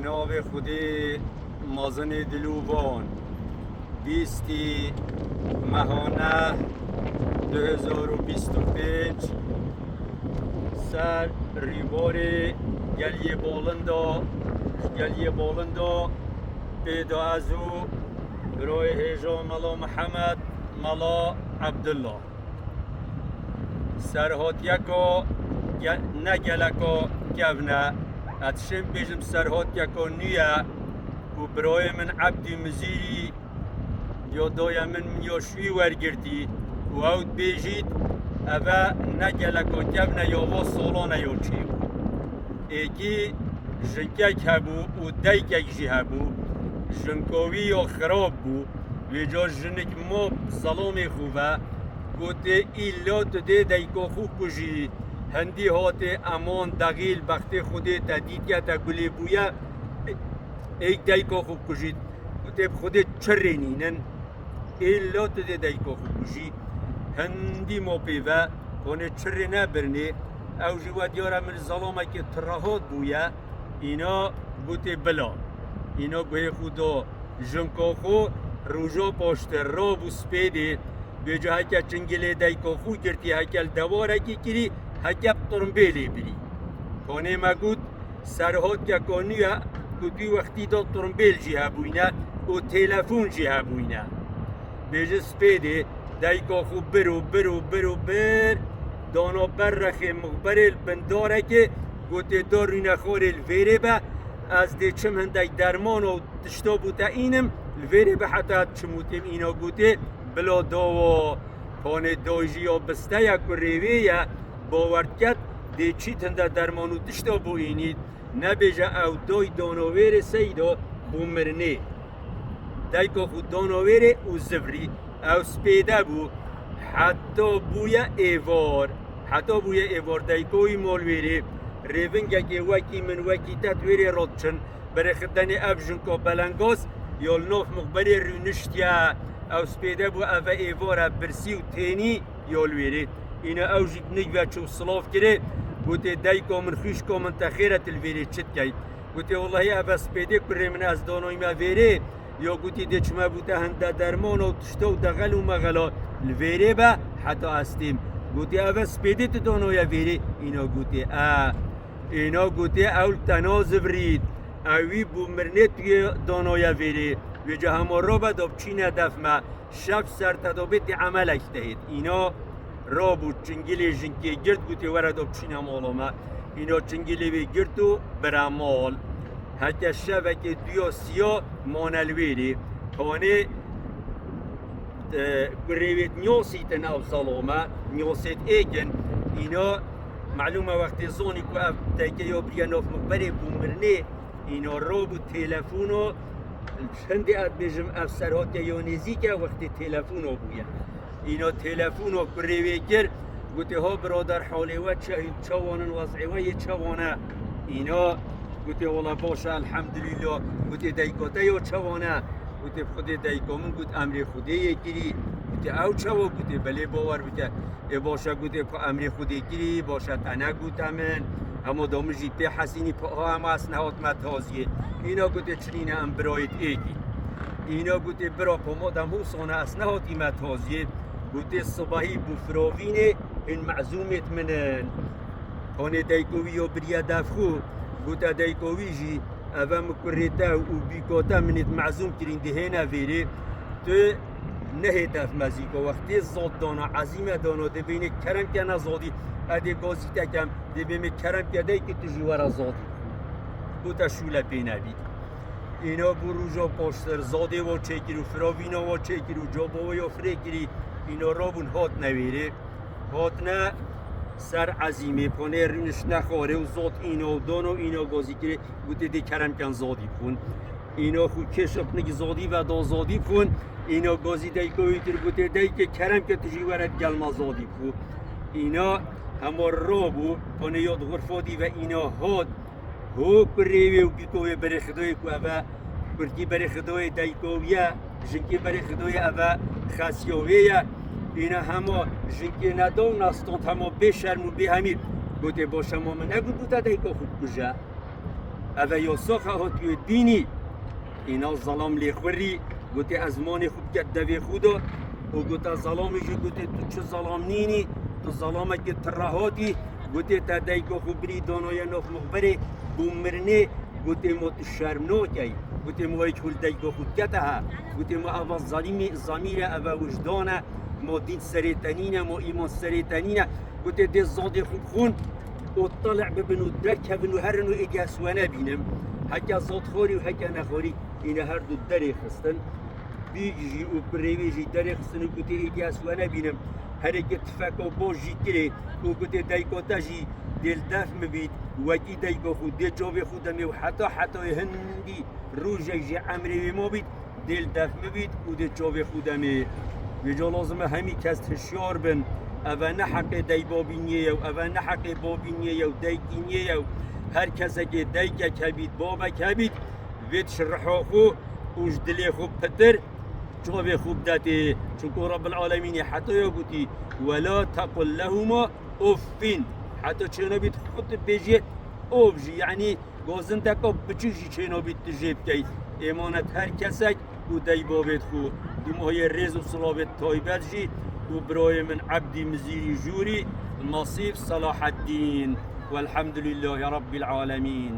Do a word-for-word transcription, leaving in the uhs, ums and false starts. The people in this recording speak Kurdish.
Navê Xwedê mezinê dilûvan. Bîstî meha neh du hezar û bîst û pênc ser rîbarê Geliyê Balinda, Geliyê Balinda pê de ez û birayê hêja Mela Mihemed, Mela Ebdullah. Serhatiyeka ge-, ne geleka kevn e. Ez dişêm bêjim serhatiyeka nû ye û birayê min Ebdî Mizîrî ya dayê min, min ya ji wî wergirtî û ew dibêjît, eve ne geleka kevn e, ya va salan e ya çêbû. Êkî jinkek hebû û daykek jî hebû. Jinka wî ya xirab bû. Vêca jinik ma bi zelamê xwe ve, gotê, îlla tu dê dayka xwe kujî. Hindî hatê eman dexîl, bextê Xwedê te dîtiye, te gulê bûye, êk dayka xwe kujî. Gotê, bi Xwedê çirê nînin. Îlla tu dê dayka xwe kujî. Hindî ma pê ve, konê çirê nebirinê. Ew jî we diyar e, min zelamekê tirahat bûye. Îna gotê bila. Îna guhê xwe da jinka xwe, roja paştir rabû spêdê. Bêca heke çingilê dayka xwe girtî, heke li dewarekî kirî, heke bi tirmbêlê birî. Konê me got, serhatiyeka nû ye, ku dû wextî de tirmbêl jî hebûyne û telefon jî hebûyne. Bêje spêdê, dayka xwe bir û bir û bir û bir, dana ber rexê mixberê li bin darekê, gotê, da rûne xwarê li vêrê be, ez dê çim hindek derman û tişta bû te înim, li vêrê be heta ez çim û têm. Îna gotê, bila dawa, panê dayî jî ya biste ye, kurê wê ye, bawer diket, dê çît hinde derman û tişta bû înît. Nebêje ew dayî dano wêrê seyda bû mirinê. Dayka xwe dano wêrê û zivrî. Ew spêde bû. Heta bûye êvar. Heta bûye êvar dayka wî mal wêrê. Rêvingekê wekî min, wekî te di wêrê re diçin. Berê xidenê ev jinka belengaz ya li nav mixberê rûniştiye. Ew spêde bû, eve êvar e, birsî û tênî ya li wêrê. Îna ew jî bi nik ve çû silav kirê. Gotê, dayka min, xwîşka min, te xêr e, tu li vêrê çi dikey? Gotê, wellahî eve spêdê kurê min ez danoyî me vêrê. Ya gotî, dê çime bû te hinde dermana û tişta û dexel û mexela li vêrê be heta ez têm. Gotê, eve spêdê tu danoye vêrê? Îna gotê, e. Îna gotê, ew li te nazivirît. Ew wî bû mirinê tu yê danoye vêrê. Wê ca hema rabe da biçîne def me. Şev ser te da bê tê emelek te hêt. Îna rabû çingilê jinkê girt, gotê, were da biçîne mala me. Îna çingilê wê girt û bire mal. Heke şevekê duya siya mane li wêrê. Tanê, e, kurê wê nyosîtin ew zalome, nyosêt êkin. Îna melûm e wextê zonî ku ev dayke ya biriye nav mixberê bû mirinê. Îna rabû telefono, hindê ez dibêjim ev serhatiye ya nêzîk e, wextê telefono bûye. Îna telefono kurê wê kir, gotê, ha birader, halê we çi, çawan in, wez'ê we yê çawan e? Îna gotê, wela baş e, elhemdulîllah. Gotê, dayka te ya çawan e? Gotê, bi Xwedê dayka min, got, emrê Xwedê yê kirî. Gotê, ew çawa? Gotê, belê, bawer bike. Ê baş e, gotê, bi emrê Xwedê kirî, baş e, te negotî min. Hema da min jî pê hesînî, pa ha hema ez nehatime taziyê. Îna gotê, çi nîne, em birayêt êkî. Îna gotê, bira, pa ma dem hosane ez nehatîme taziyê. Gotê, sibehî bû firovînê, hîn mezûmêt min in. Tanê dayka wî ya biriye def xwe, gote dayka wî jî, eve min kurê te û bîka te min êt mezûm kirîn, dihêne vêrê, tu nehê def mezîka. Wextê zad dana, ezîme dana, dê bênê kerem ke ne zadî, edê gazî te kem, dê bê min kerem ke dayke tu jî were zadî. Gote şûle pê nebît. Îna bû roja paştir, zadê wa çêkir û firavîna wa çêkir û caba wa ya firê kirî, îna rabûn hatine vêrê. Hatine ser ezîmê, panê rûniştine xwarê û zot îna û dano îna gazî kirê, gotê dê kerem ken zadî bixwin. Îna xwe kêşa pinik zadî ve da zadî bixwin. Îna gazî dayka wî kir, gotê dayke kerem ke tu jî were digel me zadî bixwe. Îna hema rabû, panê ya di xurfa dî ve îna hat. Ho kurê wê û bîko wê berê Xwedayê ku eve kurkî berê Xwedayê dayko wî ye, jinkê berê Xwedayê eve xesiya wê ye. Îna hema jinkê neda û nestand, hema bê şerm û bê hemî. Gotê, baş e, ma min negot, gota dayka xwe bikuje. Eve yasaxa hatiye dînî. Îna zelam lê xurî, gotê ez manê xwe bike devê xwe de. Û gote zelamê jî gotê tu çi zelam nînî, tu zelamekê tira hatî. Gotê te dayka xwe birî danaye nav mixberê, bû mirinê. Gotê ma tu şerm nakey. Gotê ma yek hûl dayka xwe dikete he. Gotê ma eva zalîmî, zamîr e, eva wijdan e. Ma dîn serê te nîne, ma îman serê te nîne. Gotê dê zadê xwe bixwin û tele bibin û derkevin û herin û êdî ez we nebînim. Heke zadxwarî û heke nexwarî îne her du derê xistin. Bîg jî û kurê wê jî derê xistin û gotê êdî ez we nebînim. Herêkê tifeka baş jî kirê û gotê dayka te jî dê li def min bît, wekî dayka xwe dê çavê xwe demê û heta hetayê hindî rojek jî emrê wê mabît. Dê li def min bît û dê çavê xwe demê. Vêca lazim e hemî kes hişyar bin. Eve ne heqê deybabîniyê ye û eve ne heqê babîniyê ye û daykîniyê ye û her kesekê daykek hebît, babek hebît, vê ji riha xwe û ji dilê xwe pitir çavê xwe bidetê. Çunku Rabbil Alemînê heta ya gotî, "Wela tequl lehuma uffin." Heta çênabît xwe tu bêjê of jî, yanî gazindeka biçûk jî çênabît tu jê bikey. Êmanet her kesek û deybabêt xwe. Dumahiyê rêz û silavêt taybet jî û birayê min Ebdî Mizîrî Jûrî, Nasîf Selaheddîn. Welhamdulîllahî Rabbil Alemîn.